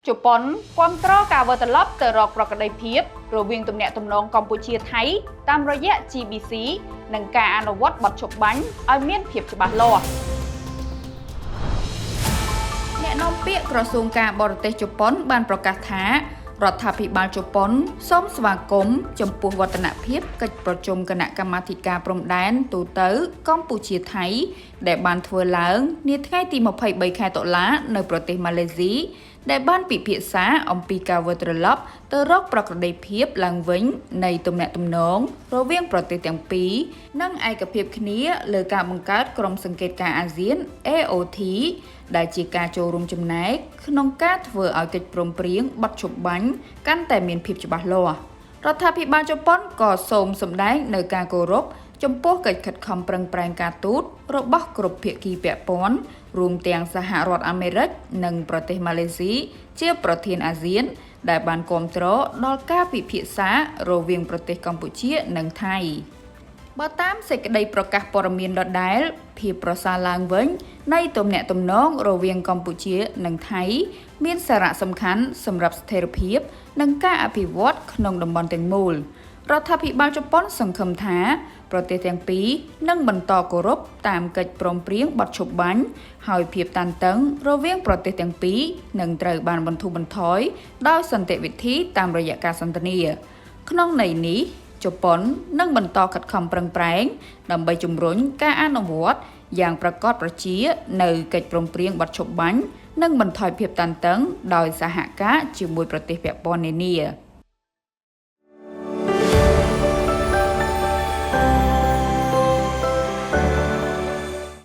ជប៉ុនគាំទ្រការវិលត្រឡប់ទៅរកប្រក្រតីភាពរវាងទំនាក់ទំនងកម្ពុជាថៃតាមរយៈ GBC និងការអនុវត្តបទឈប់បាញ់ឲ្យមានភាពច្បាស់លាស់អ្នកនាំពាក្យក្រសួងការបរទេសជប៉ុនបានប្រកាសថារដ្ឋាភិបាលជប៉ុនសូមស្វាគមន៍ចំពោះវឌ្ឍនភាពកិច្ចប្រជុំគណៈកម្មាធិការព្រំដែនទូទៅកម្ពុជាថៃដែលបានធ្វើឡើងនាថ្ងៃទី23ខែតុលានៅប្រទេសម៉ាឡេស៊ីដែលបានពិភាក្សាអំពីការវិលត្រឡប់ទៅរកប្រក្រតីភាពឡើងវិញនៃទំនាក់ទំនងរវាងប្រទេសទាំងពីរនិងឯកភាពគ្នាលើការបង្កើតក្រុមសង្កេតការណ៍អាស៊ាន AOT ដែលជាការចូលរួមចំណែកក្នុងការធ្វើឲ្យកិច្ចព្រមព្រៀងបទឈប់បាញ់កាន់តែមានភាពច្បាស់លាស់រដ្ឋាភិបាលជប៉ុនក៏សូមសម្ដែងនៅការគោរពចំពោះកិច្ចខិតខំប្រឹងប្រែងការទូតរបស់គ្រប់ភាគីពាក់ព័ន្ធរួមទាំងសហរដ្ឋអាមេរិកនិងប្រទេសម៉ាឡេស៊ីជាប្រធានអាស៊ាន ដែលបានគាំទ្រដល់ការពិភាក្សារវាងប្រទេសកម្ពុជានិងថៃបើតាមសេចក្តីប្រកាសព័ត៌មានដដែលភាពប្រសើរឡើងវិញនៃទំនាក់ទំនងរវាងកម្ពុជានិងថៃមានសារៈសំខាន់សម្រាប់ស្ថិរភាពនិងការអភិវឌ្ឍក្នុងតំបន់ទាំងមូលរដ្ឋាភិបាលជប៉ុនសង្ឃឹមថាប្រទេសទាំងពីរនឹងបន្តគោរពតាមកិច្ចព្រមព្រៀងបទឈប់បាញ់ហើយភាពតានតឹងរវាងប្រទេសទាំងពីរនឹងត្រូវបានបន្ធូរបន្ថយដោយសន្តិវិធីតាមរយៈការសន្ទនាក្នុងន័យនេះជប៉ុននឹងបន្តខិតខំប្រឹងប្រែងដើម្បីជំរុញការអនុវត្តយ៉ាងប្រកបប្រជានៅកិច្ចព្រមព្រៀងបទឈប់បាញ់និងបន្ថយភាពតានតឹងដោយសហការជាមួយប្រទេសពាក់ព័ន្ធនានា។